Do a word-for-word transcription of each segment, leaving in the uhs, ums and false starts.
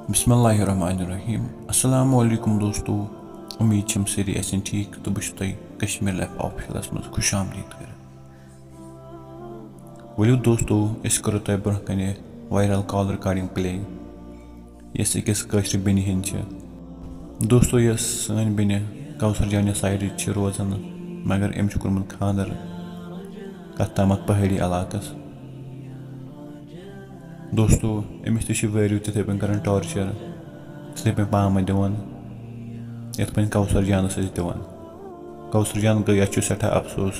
بسم اللہ الرحمن الرحیم۔ السلام علیکم دوستو، امید چھم سٲری آسن ٹھیک تہٕ بہٕ چھُس تۄہہِ کشمیر لائف آفیشلس منٛز خوش آمدید کران۔ ؤلِو دوستو، أسۍ کرو تۄہہِ برونٛہہ کنہِ وائرل کال ریکارڈنگ پلے، یۄس أکِس کٲشرِ بیٚنہِ ہٕنٛز چھِ۔ دوستو، یۄس سٲنۍ بیٚنہِ کوثر جانہِ سایڈٕچ چھِ روزان، مگر أمۍ چھُ کوٚرمُت خانٛدر کتھ تامَتھ پہٲڑی علاقس۔ دوستو، أمِس تہِ چھِ وٲرِو تِتھَے پٲٹھۍ کَران ٹارچَر، تِتھَے پٲٹھۍ پامہٕ دِوان، یِتھ پٲٹھۍ کوثر جانَس ٲسۍ دِوان۔ کوثر جان گٔے، اَسہِ چھُ سٮ۪ٹھاہ افسوس،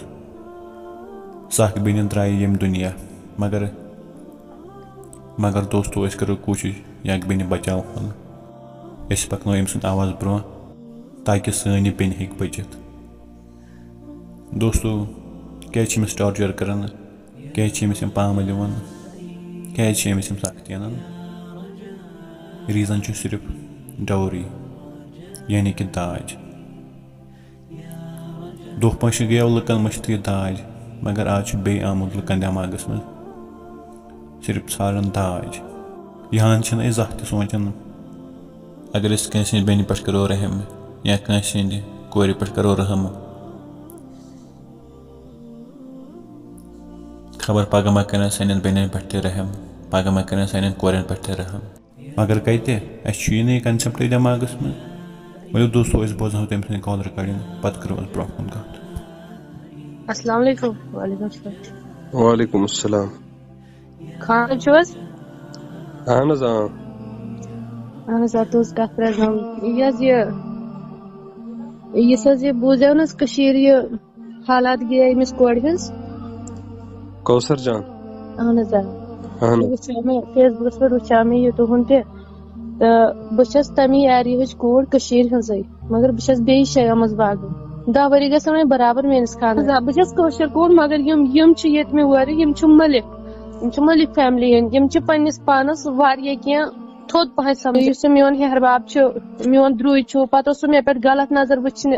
سۄ اَکھ بیٚنہِ درٛایہِ ییٚمہِ دُنیا۔ مگر، مگر دوستو، أسۍ کَرو کوٗشِش یہِ اَکھ بیٚنہِ بَچاوہون۔ أسۍ پَکناوو أمۍ سُنٛد آواز برٛونٛہہ، تاکہِ سٲنۍ یہِ بیٚنہِ ہیٚکہِ بٔچِتھ۔ دوستو، کیٛازِ چھِ أمِس ٹارچَر کَران؟ کیٛازِ چھِ أمِس یِم پامہٕ دِوان؟ کیٛازِ چھِ أمِس یِم سختی اَنان؟ ریٖزن چھُ صرف ڈاوری، یعنی کہِ داج۔ دۄہ پٲشی گٔیو لُکن مٔشتٕے داج، مگر آز چھُ بیٚیہِ آمُت لُکن دٮ۪ماغس منٛز صرف ژھانڈان داج۔ یِہان چھِنہٕ أسۍ زانٛہہ تہِ سونٛچان، اگر أسۍ کٲنٛسہِ ہٕنٛدِ بیٚنہِ پٮ۪ٹھ کرو رحم یا کٲنٛسہِ ہٕنٛدِ کورِ پٮ۪ٹھ کرو رحم، خبر پگاہ ما کرن سانٮ۪ن بیٚنٮ۪ن پٮ۪ٹھ تہِ رحم، پگاہ ما کرن سانٮ۪ن کورٮ۪ن پٮ۪ٹھ تہِ رحم۔ مگر کتہِ؟ اسہِ چھُ یی نہٕ یہِ concept دٮ۪ماغس منٛز۔ ؤلِو دوستو، أسۍ بوزناوو تٔمۍ سٕنٛدِ کال ریکارڈنگ، پتہٕ کرو أسۍ برونٛہہ کُن کتھ۔ السلام علیکم۔ وعلیکم السلام۔ وعلیکم السلام۔ خان چھِو حظ؟ اہن حظ، آ۔ اہن حظ، آ، تُہٕنٛز کتھ پرٛزناوٕنۍ۔ یہِ حظ یہِ، یُس حظ یہِ بوٗزیو نہٕ حظ کٔشیٖرِ یہِ حالات گٔیے أمِس کورِ ہٕنٛز۔ کوثر جان۔ اہن حظ، آ۔ اہن یہِ حظ۔ وٕچھاو مےٚ Facebook پٮ۪ٹھ، وٕچھاو مےٚ یہِ تُہُنٛد تہِ۔ تہٕ بہٕ چھَس تَمی ایریاہٕچ کوٗر، کٔشیٖرِ ہٕنٛزٕے، مگر بہٕ چھَس بیٚیہِ جایہِ آمٕژ باغہٕ۔ دَہ ؤری گژھن وۄنۍ برابر میٲنِس خانٛدرَس۔ آ، بہٕ چھَس کٲشِر کوٗر، مگر یِم، یِم چھِ ییٚتہِ مےٚ وٲرۍ، یِم چھِ مٔلِک، یِم چھِ مٔلِک فیملی ہٕنٛدۍ، یِم چھِ پنٛنِس پانَس واریاہ کینٛہہ تھوٚد پَہَن سَمجھان۔ یُس یہِ میون ہیٚہَر باب چھُ، میون درٛوے چھُ، پَتہٕ اوس سُہ مےٚ پٮ۪ٹھ غلط نظر وٕچھنہِ،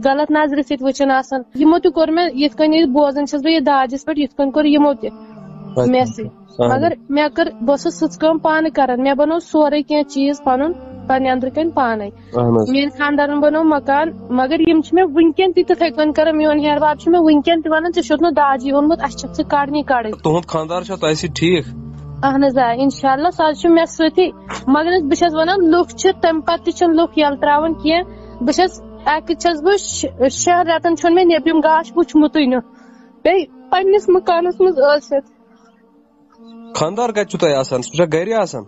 غلط نظرِ سۭتۍ وٕچھان آسان۔ یِمو تہِ کوٚر مےٚ یِتھ کٔنۍ، یہِ بوزان چھَس بہٕ یہِ داجَس پٮ۪ٹھ، یِتھ کٔنۍ کوٚر یِمو تہِ مےٚ سۭتۍ۔ اہن۔ مگر مےٚ کٔر، بہٕ ٲسٕس سٕژ کٲم پانہٕ کران، مےٚ بنوو سورُے کینٛہہ چیٖز پنُن، پننہِ أنٛدرٕ کنۍ پانے۔ اہن حظ۔ میٲنۍ خانٛدارن بنوو مکان، مگر یِم چھِ مےٚ وٕنکٮ۪ن تہِ تِتھے کٔنۍ کران۔ میون ہیہر باب چھُ مےٚ وٕنکٮ۪ن تہِ ونان، "ژےٚ چھُتھ نہٕ داجی اوٚنمُت، اسہِ چھَتھ ژٕ کڑنی کڑٕنۍ۔" تُہُنٛد خانٛدار چھا تۄہہِ سۭتۍ ٹھیٖک؟ اہن حظ، آ، انشاءاللہ، سُہ حظ چھُ مےٚ سۭتی۔ مگر حظ، بہٕ چھَس ونان، لُکھ چھِ، تَمہِ پتہٕ تہِ چھِنہٕ لُکھ یَلہٕ تراوان کینٛہہ۔ بہٕ چھَس، اَکہِ چھَس بہٕ شےٚ، شٮ۪ن رٮ۪تن چھُنہٕ مےٚ نیٚبرِم گاش وُچھمُتٕے نہٕ۔ بیٚیہِ پننِس مکانس منٛز ٲسِتھ۔ خانٛدار کتہِ چھُ تۄہہِ آسان؟ سُہ چھا گرِ آسان؟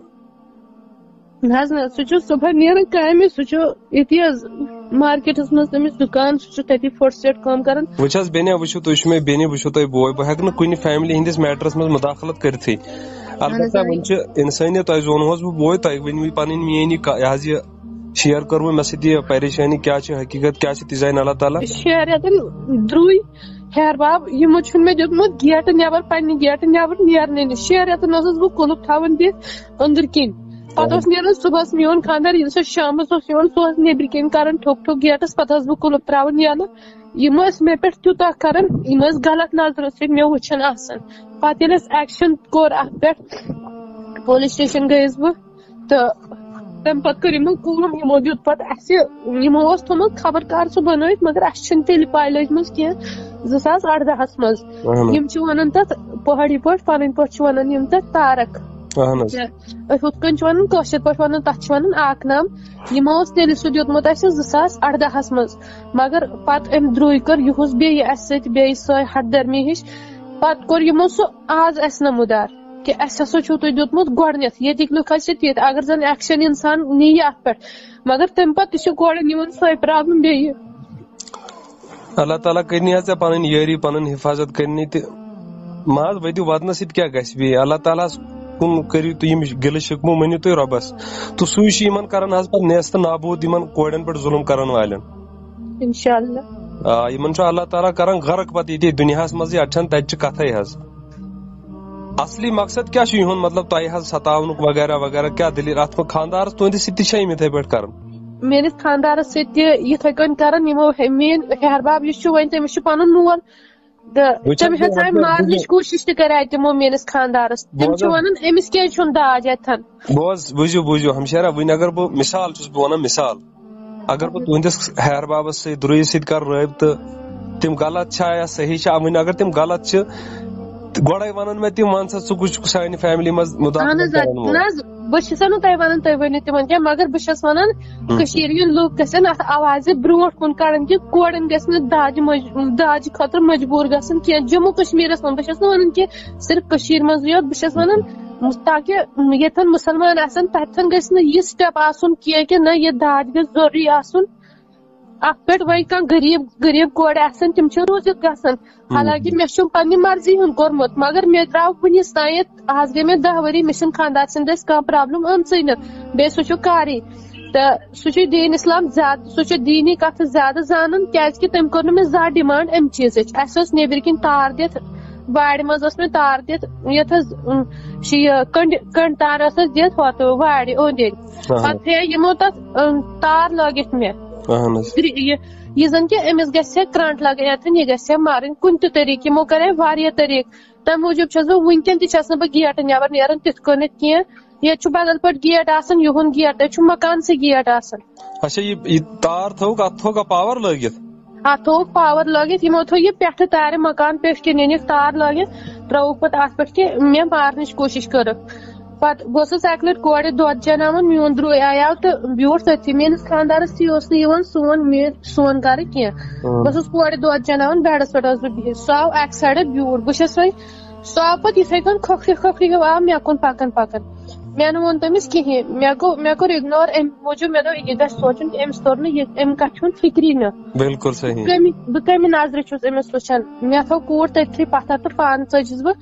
نہ حظ نہ، سُہ چھُ صُبحن نیران کامہِ، سُہ چھُ ییٚتی حظ مارکیٹس منٛز تٔمِس دُکان، سُہ چھُ تٔتی فوٹو سٹیٹ کٲم کران۔ وٕچھ حظ بیٚنہِ، وٕچھِو تُہۍ، یہِ چھُ مےٚ بیٚنہِ، وٕچھِو تُہۍ بوے، بہٕ ہٮ۪کہٕ نہٕ کُنہِ فیملی ہٕنٛدِس میٹرس منٛز مداخلت کٔرتھٕے۔ اہن حظ، البتہ آ۔ وۄنۍ چھِ انسٲنیت، تۄہہِ زونہوس بہٕ بوے، تۄہہِ ؤنِو یہِ پنٕنۍ میٲنۍ یہِ کا-، یہِ حظ یہِ شیئر کٔر وۄنۍ مےٚ سۭتۍ یہِ پریشٲنی کیٛاہ چھِ، حقیٖقت کیٛاہ چھِ، تہِ زانہِ اللہ تعالیٰ۔ شیٚن رٮ۪تن درٛوے ہیہر باب، یِمو چھُنہٕ مےٚ دیُتمُت گیٹہٕ نٮ۪بر، پننہِ گیٹہٕ نٮ۪بر نیرنٕے نہٕ۔ شیٚن رٮ۪تن ٲسٕس بہٕ قُلُف تھاوان دِتھ أنٛدٕرۍ کِنۍ۔ پتہٕ اوس نیران صُبحس میون خانٛدار، ییٚلہِ سُہ شامس اوس یِوان، سُہ اوس نیٚبرۍ کِنۍ کران ٹھوٚک ٹھوٚک گیٹس، پتہٕ ٲسٕس بہٕ قُلُف تراوان یَلہٕ۔ یِم ٲسۍ مےٚ پٮ۪ٹھ تیوٗتاہ کران، یِم ٲسۍ غلط نظرو سۭتۍ مےٚ وٕچھان آسان۔ پتہٕ ییٚلہِ اَسہِ ایکشن کوٚر اتھ پٮ۪ٹھ، پولیس سٹیشن گٔیَس بہٕ۔ تہٕ تَمہِ پَتہٕ کٔر یِمو کٲم، یِمو دیُت پَتہٕ اَسہِ، یِمو اوس تھوٚمُت خبر کر سُہ بَنٲوِتھ، مگر اَسہِ چھِنہٕ تیٚلہِ پَے لٔجمٕژ کینٛہہ، زٕ ساس اَردَہَس منٛز۔ اَہَن حظ۔ یِم چھِ وَنان تَتھ پہاڑی پٲٹھۍ، پَنٕنۍ پٲٹھۍ چھِ وَنان یِم تَتھ تارک۔ اَہَن حظ۔ یا أسۍ ہُتھ کٔنۍ چھِ وَنان، کٲشِر پٲٹھۍ وَنان، تَتھ چھِ وَنان آکھ نام۔ یِمو اوس تیٚلہِ سُہ دیُتمُت اَسہِ زٕ ساس اَردَہَس منٛز، مگر پَتہٕ أمۍ درٛوے کٔر یِہُس بیٚیہِ اَسہِ سۭتۍ بیٚیہِ سۄے ہَٹ دَرمی ہِش۔ پَتہٕ کوٚر یِمو سُہ آز اَسہِ نمودار۔ کہِ اَسہِ ہسا چھُو تُہۍ دیُتمُت گۄڈٕنٮ۪تھ، ییٚتِکۍ لُکھ حظ چھِ تِتھۍ، اگر زن ایکشن انسان نِیہِ اَتھ پٮ۪ٹھ، مگر تَمہِ پتہٕ تہِ چھِ گۄڈٕ نِوان سۄے پرابلم بیٚیہِ۔ اللہ تعالیٰ کٔرِنی حظ ژےٚ پنٕنۍ یٲری، پنٕنۍ حفاظت کٔرِنی تہٕ ماز ؤتِو وطنس سۭتۍ کیٛاہ گژھِ بیٚیہِ؟ اللہ تعالیٰ ہس کُن کٔرِو تُہۍ یِم گِلہٕ شِکوٕ، مٔنِو تُہۍ رۄبس تہٕ سُے چھُ یِمن کران حظ پتہٕ نیست نابوٗد، یِمن کورٮ۪ن پٮ۪ٹھ ظُلُم کرن والٮ۪ن۔ انشاءاللہ۔ آ، یِمن چھُ اللہ تعالیٰ کران غرق پتہٕ ییٚتی دُنیاہس منٛزٕے، اَتہِ چھَنہٕ تَتہِ چہِ کتھے حظ۔ اصلی مقصد کیٛاہ چھُ یِہُنٛد؟ مطلب، تۄہہِ حظ ستاونُک وغیرہ وغیرہ کیٛاہ دٔلیٖل؟ اَتھ خانٛدارس تُہٕنٛدِس سۭتۍ تہِ چھا یِم یِتھَے پٲٹھۍ کران؟ میٲنِس خانٛدارس سۭتۍ تہِ یِتھَے کٔنۍ کران۔ یِمو ہے-، میٲنۍ ہیہر باب یُس چھُ، وۄنۍ تٔمِس چھُ پنُن مول، تہٕ وٕچھ حظ، تٔمۍ ہیٚژاے بہٕ حظ مارنٕچ کوٗشِش تہِ کَرے تِمو میٲنِس خانٛدارَس۔ تِم بوز چھِ حظ۔ وَنان، أمِس کیٛازِ چھُنہٕ داج اَتھن؟ بوز، بوٗزِو، بوٗزِو، ہمشیرا، وۄنۍ اگر بہٕ مِثال چھُس، بہٕ وَنان مِثال، اگر بہٕ تُہٕنٛدِس ہیر بابَس سۭتۍ، درُیِس سۭتۍ کَرٕ رٲبطہٕ، تِم غلط چھا یا صحیح چھا؟ وۄنۍ اگر تِم غلط چھِ، تہٕ گۄڈَے وَنَن مےٚ تِم، وَن سا، ژٕ کُس چھُکھ سانہِ فیملی منٛز مُداخلت اہن حظ، آ، کَرَن وول؟ نہ حظ، بہٕ چھَسَن نہٕ تۄہہِ وَنان، تُہۍ ؤنِو تِمَن کینٛہہ، مگر بہٕ چھَس وَنان، ہُم۔ کٔشیٖرِ ہِنٛدۍ لُکھ گژھن اَتھ آوازِ برونٛٹھ کُن کَڑٕنۍ کہِ کورٮ۪ن گژھِ نہٕ داجہِ مج-، داجہِ خٲطرٕ مجبوٗر گژھُن کینٛہہ۔ جموں کشمیٖرَس منٛز، بہٕ چھَس نہٕ وَنان کہِ صرف کٔشیٖرِ منٛزٕے یوت، بہٕ چھَس وَنان تاکہِ ییٚتٮ۪ن مُسلمان آسَن، تَتٮ۪ن گژھِ نہٕ یہِ step آسُن کینٛہہ کہِ نہ، یہِ داج گژھِ ضروٗری آسُن۔ اَتھ پٮ۪ٹھ وۄنۍ کانٛہہ غریٖب، غریٖب کورِ آسَن، تِم چھِ روٗزِتھ گژھان۔ حالانکہِ مےٚ چھُم پننہِ مرضی ہُنٛد کوٚرمُت، مگر مےٚ درٛاو وُنِس تانٮ۪تھ، آز گٔے مےٚ دَہ ؤری، مےٚ چھُنہٕ خانٛدار سٕنٛدِ دٔسۍ کانٛہہ problem آمژٕے نہٕ۔ بیٚیہِ سُہ چھُ قاری، تہٕ سُہ چھُ دیٖن اسلام زیادٕ، سُہ چھُ دیٖنی کَتھٕ زیادٕ زانان، کیٛازِکہِ تٔمۍ کوٚر نہٕ مےٚ زانٛہہ demand اَمہِ چیٖزٕچ۔ اَسہِ ٲس نیٚبرۍ کِنۍ تار دِتھ، وارِ منٛز ٲس مےٚ تار دِتھ، یَتھ حظ، اۭں، چھِ یہِ کٔنٛڈۍ، کٔنٛڈۍ تار ٲس اَسہِ دِتھ ہۄتھ وارِ أنٛدۍ أنٛدۍ۔ اَہَن۔ پَتہٕ تھٲیے یِمو تَتھ، اۭں، تار لٲگِتھ مےٚ۔ اَہَن حظ۔ گرِ-، یہِ، یہِ زَن کہِ أمِس گژھِ ہے کرٛنٛٹ لَگٕنۍ اَتھن، یہِ گژھِ ہے مَرٕنۍ کُنہِ تہِ طریٖقہٕ، یِمو کَرے واریاہ طریٖقہٕ۔ تَمہِ موٗجوٗب چھَس بہٕ وٕنکٮ۪ن تہِ چھَس نہٕ بہٕ گیٹہٕ نٮ۪بر نیران تِتھ کٔنٮ۪تھ کینٛہہ۔ ییٚتہِ چھُ بدل پٲٹھۍ گیٹ آسان، یِہُنٛد گیٹ، تَتہِ چھُ مکانسٕے گیٹ آسان۔ اچھا، یہِ، یہِ تار تھوٚوُکھ، اَتھ تھوٚوُکھ پاور لٲگِتھ؟ اَتھ تھوٚوُکھ پاور لٲگِتھ، یِمو تھوٚو یہِ پٮ۪ٹھٕ تارِ مکان پٮ۪ٹھ کِنۍ أنِکھ تار لٲگِتھ، ترٛٲوُکھ پَتہٕ اَتھ پٮ۪ٹھ کہِ مےٚ مارنٕچ کوٗشِش کٔرٕکھ۔ پَتہٕ بہٕ ٲسٕس اَکہِ لَٹہِ کورِ دۄد چٮ۪ناوان، میون درٛوے آیاو تہٕ بیوٗٹھ تٔتھی۔ میٲنِس خانٛدارَس تہِ اوس نہٕ یِوان سون، مےٚ، سون گَرٕ کینٛہہ۔ اۭں۔ بہٕ ٲسٕس کورِ دۄد چٮ۪ناوان، بیڈَس پٮ۪ٹھ ٲسٕس بہٕ بِہِتھ۔ سُہ آو اَکہِ سایڈٕ بیوٗٹھ، بہٕ چھَس وۄنۍ، سُہ آو پَتہٕ یِتھَے کٔنۍ کھۄکھرِ کھۄکھرِ ہیوٗ آو مےٚ کُن پَکان پَکان۔ مےٚ نہٕ ووٚن تٔمِس کِہیٖنۍ، مےٚ گوٚو، مےٚ کوٚر ignore اَمہِ موٗجوٗب، مےٚ دوٚپ، یہِ گژھِ سونٛچُن کہِ أمِس توٚر نہٕ یہِ، أمۍ کَتھِ ہُنٛد فِکری نہٕ۔ بِلکُل صحیح۔ بہٕ کَمہِ، بہٕ کَمہِ نظرِ چھُس أمِس وٕچھان؟ مےٚ تھٲو کوٗر تٔتھی پَتھر تہٕ پانہٕ ژٔجِس بہٕ۔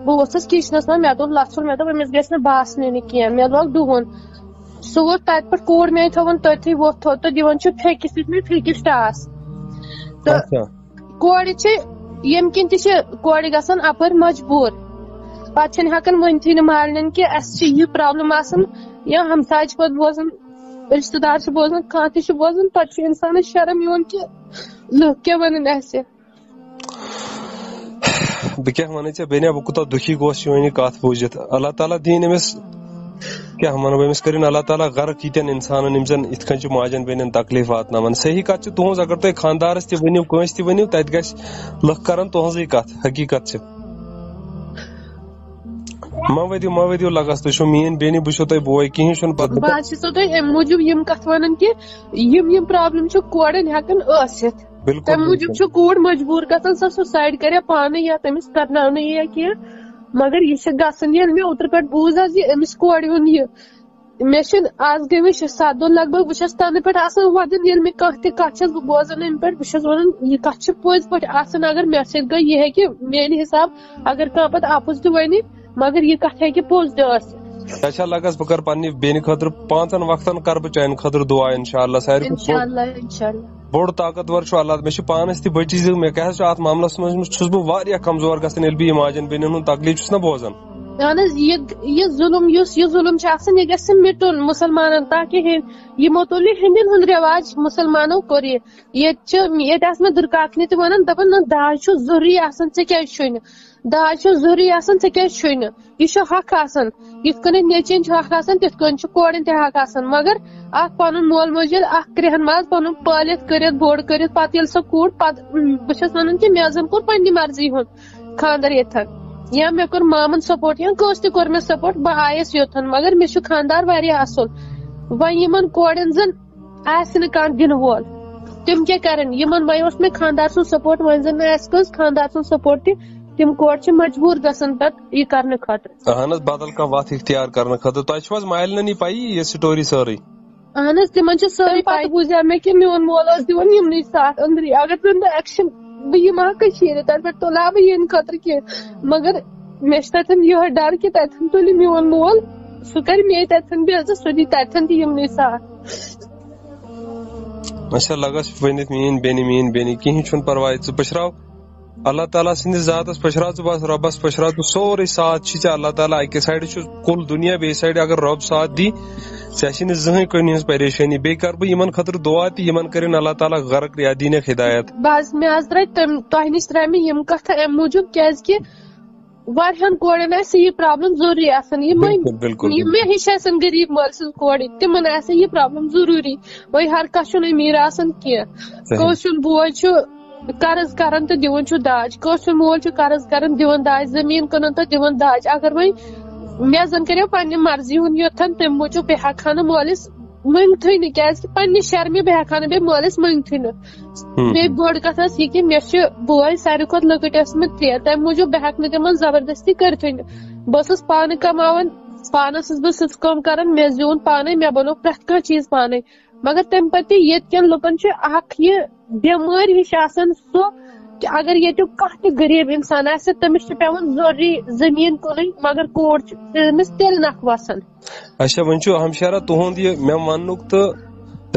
بہٕ ووٚتھُس کِچنَس منٛز، مےٚ دوٚپ، لَژھُل، مےٚ دوٚپ، أمِس گژھِ نہٕ باسنٕے نہٕ کینٛہہ۔ مےٚ لوگ ڈُوُن۔ سُہ ووٚتھ تَتہِ پٮ۪ٹھ، کوٗر میٛانہِ تھٲوٕن تٔتھی، ووٚتھ تھوٚد تہٕ دِوان چھُ پھیٚکِس سۭتۍ مےٚ پھیٚکِس ٹاس۔ تہٕ اچھا۔ کورِ چھِ، ییٚمہِ کِنۍ تہِ چھِ کورِ گژھان اَپٲرۍ مجبوٗر۔ پَتہٕ چھِنہٕ ہٮ۪کان ؤنتھٕے نہٕ مالنٮ۪ن کہِ اَسہِ چھِ یہِ problem آسان، یا ہمساے چھِ پَتہٕ بوزان، رِشتہٕ دار چھِ بوزان، کانٛہہ تہِ چھُ بوزان، پَتہٕ چھُ اِنسانَس شرم یِوان کہِ لُکھ کیٛاہ وَنَن اَسہِ۔ بہٕ کیٛاہ وَنہٕ ژےٚ بیٚنہِ، بہٕ کوٗتاہ دُکھی گوس چٲنۍ یہِ کَتھ بوٗزِتھ۔ اللہ تعالیٰ دِیِن أمِس، کیٛاہ وَنہٕ بہٕ، أمِس کٔرِن اللہ تعالیٰ غرق ییٖتٮ۪ن اِنسانَن، یِم زَن یِتھ کٔنۍ چھِ ماجَن بیٚنٮ۪ن تکلیٖف واتناوان۔ صحیح کَتھ چھِ تُہٕنٛز، اگر تُہۍ خانٛدارَس تہِ ؤنِو، کٲنٛسہِ تہِ ؤنِو، تَتہِ گژھِ لُکھ کَرَن تُہٕنٛزٕے کَتھ، حقیٖقت چھِ۔ مہ ؤدِو، مہ ؤدِو لَگَس، تُہۍ چھِو میٛٲنۍ بیٚنہِ، بہٕ چھُسو تۄہہِ بوے، کِہیٖنۍ چھُنہٕ پَرواے۔ بہٕ حظ چھَسو تۄہہِ اَمہِ موٗجوٗب یِم کَتھٕ وَنان کہِ یِم یِم problem چھِ کورٮ۪ن ہٮ۪کان ٲسِتھ۔ بِلکُل، تَمہِ موٗجوٗب بِلکُل۔ چھِ کوٗر مجبوٗر گژھان، سۄ suicide کرِ پانہٕ یا تٔمِس کرناونہٕ یی یا کینٛہہ۔ مگر یہِ چھِ گژھان، ییٚلہِ مےٚ اوترٕ پٮ۪ٹھ بوٗز حظ یہِ أمِس کورِ ہُنٛد یہِ، مےٚ چھِنہٕ، آز گٔے مےٚ شےٚ ستھ دۄہ لگ بگ، بہٕ چھَس تَنہٕ پٮ۪ٹھ آسان وَدان، ییٚلہِ مےٚ کانٛہہ تہِ کَتھ چھَس بہٕ بوزان اَمہِ پٮ۪ٹھ، بہٕ چھَس وَنان، یہِ کَتھ چھِ پٔزۍ پٲٹھۍ آسان۔ اگر مےٚ سۭتۍ گٔے یہِ ہیٚکہِ میٛانہِ حِساب، اگر کانٛہہ پَتہٕ اَپُز تہِ وَنہِ، مگر یہِ کَتھ ہیٚکہِ پوٚز تہِ ٲسِتھ۔ اچھا، لگس بہٕ کرٕ پننہِ بیٚنہِ خٲطرٕ پانٛژن وقتن کرٕ بہٕ چانہِ خٲطرٕ دُعا، انشاءاللہ۔ ساروی کھۄتہٕ بوٚڑ، انشاءاللہ، انشاءاللہ۔ بوٚڑ طاقتور چھُ اللہ۔ مےٚ چھِ پانس تہِ بٔچی زِ مےٚ کیٛاہ حظ چھُ اتھ معاملس منٛز، چھُس بہٕ واریاہ کمزور گژھان ییٚلہِ بہٕ یہِ ماجن بیٚنٮ۪ن ہُنٛد تکلیٖف چھُس نہ بوزان۔ اہن حظ، یہِ، یہِ ظُلُم یُس، یہِ ظُلُم چھُ آسان، یہِ گژھِ مِٹُن مُسلمانن، تاکہِ ہیٚن-، یِمو تُل یہِ ہیٚنٛدٮ۪ن ہُنٛد رٮ۪واج، مُسلمانو کوٚر یہِ۔ ییٚتہِ چھِ، ییٚتہِ آسہٕ مےٚ دُرکاکنہِ تہِ ونان، دپان، نہ، داج چھُ ضروٗری آسان، ژےٚ کیٛازِ چھُے نہٕ؟ داج چھُ ضروٗری آسان، ژےٚ کیٛازِ چھُے نہٕ؟ یہِ چھُ حق آسان۔ یِتھ کٔنۍ نیٚچوٮ۪ن چھُ حق آسان، تِتھ کٔنۍ چھُ کورٮ۪ن تہِ حق آسان۔ مگر اکھ پنُن مول موج ییٚلہِ اکھ کرٛہن ماز پنُن پٲلِتھ کٔرِتھ، بوٚڑ کٔرِتھ، پتہٕ ییٚلہِ سۄ کوٗر، پتہٕ، اۭں، بہٕ چھَس وَنان کہِ مےٚ زَن کوٚر پننہِ مرضی ہُنٛد خانٛدر ییٚتھَن، یا مےٚ کوٚر مامَن support، یا کٲنٛسہِ تہِ کوٚر مےٚ support، بہٕ آیَس یوٚتھَن، مگر مےٚ چھُ خانٛدار واریاہ اَصٕل۔ وۄنۍ یِمَن کورٮ۪ن زَن آسہِ نہٕ کانٛہہ دِنہٕ وول، تِم کیٛاہ کَرَن؟ یِمَن وۄنۍ اوس مےٚ خانٛدار سُنٛد support، وۄنۍ زَن نہٕ آسہِ کٲنٛسہِ خانٛدار سُنٛد support تہِ، تِم کورِ چھِ مجبوٗر گژھان پَتہٕ یہِ کَرنہٕ خٲطرٕ۔ اہن حظ، بدل کانٛہہ وَتھ اختیار کرنہٕ خٲطرٕ۔ تۄہہِ چھُو حظ مالِنٮ۪ن یہِ پَیی یہِ story سٲرٕے؟ اہن حظ، تِمَن چھِ سٲرٕے تَمہِ پَتہٕ پَے۔ بوٗزیو مےٚ کہِ میون مول اوس دِوان یِمنٕے ساتھ أنٛدری، اگر تُہۍ نہٕ action، بہٕ یِمہٕ ہا کٔشیٖرِ، تَتہِ پٮ۪ٹھ تُلہٕ ہا بہٕ یِہِنٛدِ خٲطرٕ کینٛہہ۔ مگر مےٚ چھُ تَتٮ۪ن یِہوٚے ڈَر کہِ تَتٮ۪ن تُلہِ میون مول، سُہ کَرِ مے تَتٮ۪ن بے عزت، سُہ دی تَتٮ۪ن تہِ یِمنٕے ساتھ۔ اچھا، لگس ؤنِتھ، میٲنۍ بیٚنہِ، میٲنۍ بیٚنہِ، کِہیٖنۍ چھُنہٕ پرواے، ژٕ پٔشراو۔ اللہ تعالیٰ سٕنٛدِس ذاتس پٔشراو ژٕ، بس رۄبس پٔشراو ژٕ، سورُے ساتھ چھُے ژےٚ۔ اللہ تعالیٰ اکہِ سایڈٕ چھُ کُل دُنیا، بیٚیہِ سایڈٕ اگر رۄب ساتھ دی، ژےٚ آسہِ نہٕ زٕہٕنۍ کُنہِ ہٕنٛز پریشٲنی۔ بیٚیہِ کرٕ بہٕ یِمن خٲطرٕ دُعا تہِ، یِمن کٔرِن اللہ تعالیٰ غرق یا دِنکھ ہدایت۔ بس مےٚ حظ درٛاے تِم، تۄہہِ نِش درٛاے مےٚ یِم کتھٕ امہِ موٗجوٗب، کیازِ کہِ واریاہن کورٮ۪ن آسہِ یہِ پرابلم ضروٗری آسان۔ یِم وۄنۍ، بِلکُل، بِلکُل، یِم بِلکُل۔ مےٚ ہِش آسن غریٖب مٲلۍ سٕنٛز کورِ، تِمن آسہِ یہِ پرابلم ضروٗری۔ وۄنۍ ہر کانٛہہ چھُنہٕ أمیٖر آسان کینٛہہ۔ صحیح۔ کٲنٛسہِ ہُنٛد بوے چھُ قرض کران تہٕ دِوان چھُ داج، کٲنٛسہِ ہُنٛد مول چھُ قرض کران دِوان داج، زٔمیٖن کٕنان تہٕ دِوان داج۔ اگر وۄنۍ مےٚ زن کریو پننہِ مرضی ہُنٛد یوٚتھن، تمہِ موٗجوٗب بہٕ ہٮ۪کہٕ ہا نہٕ مٲلِس ؤنتھٕے نہٕ، کیازِ کہِ پننہِ شرمہِ بہٕ ہٮ۪کہٕ ہا نہٕ بیٚیہِ مٲلِس ؤنتھٕے نہٕ۔ ہُم۔ بیٚیہِ بٔڑ کتھ ٲس یہِ کہِ مےٚ چھِ بوے ساروی کھۄتہٕ لۄکٕٹۍ ٲسمٕتۍ ترٛےٚ، تمہِ موٗجوٗب بہٕ ہٮ۪کہٕ نہٕ تِمن زبردستی کٔرتھٕے نہٕ۔ بہٕ ٲسٕس پانہٕ کماوان، پانہٕ ٲسٕس بہٕ سٕژ کٲم کران، مےٚ زیوٗن پانے، مےٚ بنوو پرٛٮ۪تھ کانٛہہ چیٖز پانے۔ مگر تمہِ پتہٕ تہِ ییٚتہِ کٮ۪ن لُکن چھِ اکھ یہِ بٮ۪مٲرۍ ہِش آسان سُہ کہِ اگر ییٚتیُک کانٛہہ تہِ غریٖب انسان آسہِ، تٔمِس چھِ پٮ۪وان ضروٗری زٔمیٖن کٕنٕنۍ، مگر کوٗر چھِ تٔمِس تیٚلہِ نکھٕ وسان۔ اچھا، وۄنۍ چھُ ہمشیرہ تُہُنٛد یہِ مےٚ وننُک تہٕ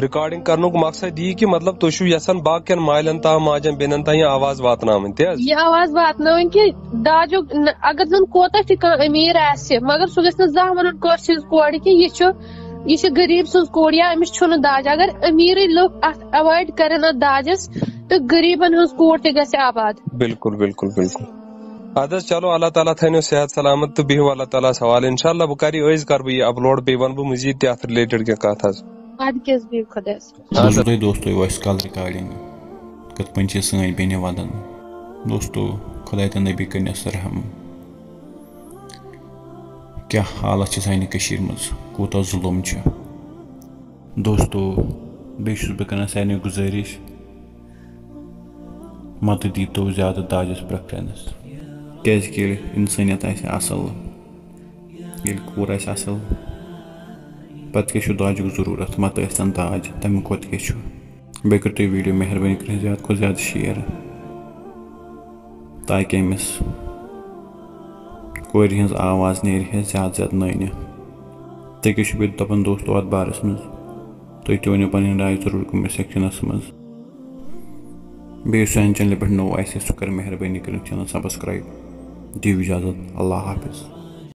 recording کرنُک مقصد یی کہِ مطلب تُہۍ چھِو یژھان باقین مالٮ۪ن تام، ماجن بیٚنٮ۪ن تام یہِ آواز واتناوٕنۍ، تی حظ؟ یہِ آواز واتناوٕنۍ کہِ داجُک نہ، اگر زن کوتاہ تہِ کانٛہہ أمیٖر آسہِ، مگر سُہ گژھِ نہٕ زانٛہہ ونُن کٲنٛسہِ ہٕنٛز کورِ کہِ یہِ چھُ، یہِ چھِ غریٖب سٕنٛز کوٗر یا أمِس چھُنہٕ داج۔ اگر أمیٖرٕے لُکھ اتھ avoid کرن اتھ داجس، تہٕ غریٖبن ہٕنٛز کوٗر تہِ گژھِ آباد۔ بِلکُل، بِلکُل، بِلکُل۔ اَدٕ حظ، چلو، اللہ تعالیٰ تھٲینو صحت سلامت تہٕ بِہِو اللہ تعالیٰ ہس حوالہٕ۔ انشاءاللہ بہٕ کرٕ یہِ أزۍ کرٕ بہٕ یہِ upload، بیٚیہِ ونہٕ بہٕ مزید تہِ اتھ related کینٛہہ کتھ حظ۔ ادٕ کیٛاہ حظ، بِہِو خۄدایس حوالہٕ۔ بوٗزِو تُہۍ دوستو، یہِ ٲس call recording، کِتھ پٲٹھۍ چھِ سٲنۍ بیٚنہِ ودان۔ دوستو، خۄداے تہٕ نبی کٔرنَس رحم۔ کیٛاہ حالت چھِ سانہِ کٔشیٖرِ منٛز، کوٗتاہ ظُلُم چھُ۔ دوستو، بیٚیہِ چھُس بہٕ کران سارنٕے گُزٲرِش، مَتہٕ دیٖتو زیادٕ داجَس preference، کیٛازِکہِ ییٚلہِ اِنسٲنیت آسہِ اَصٕل، ییٚلہِ کوٗر آسہِ اَصٕل، پَتہٕ کیٛاہ چھُ داجُک ضروٗرت؟ مَتہٕ ٲسۍتَن داج، تَمہِ کھۄتہٕ کیٛاہ چھُ؟ بیٚیہِ کٔرِو تُہۍ video مہربٲنی کٔرِتھ زیادٕ کھۄتہٕ زیادٕ share، تاکہِ أمِس کورِ ہٕنٛز آواز نیرِ ہے زیادٕ زیادٕ نٲنہِ۔ تُہۍ کیٛاہ چھِو بیٚیہِ دَپان دوستو اَتھ بارَس منٛز؟ تُہۍ تہِ ؤنِو پَنٕنۍ راے ضروٗر comment sectionَس منٛز۔ بیٚیہِ یُس سانہِ channelہِ پٮ۪ٹھ نوٚو آسہِ، سُہ کَرِ مہربٲنی کٔرِتھ channel subscribe۔ دِیِو اِجازت، اللہ حافظ۔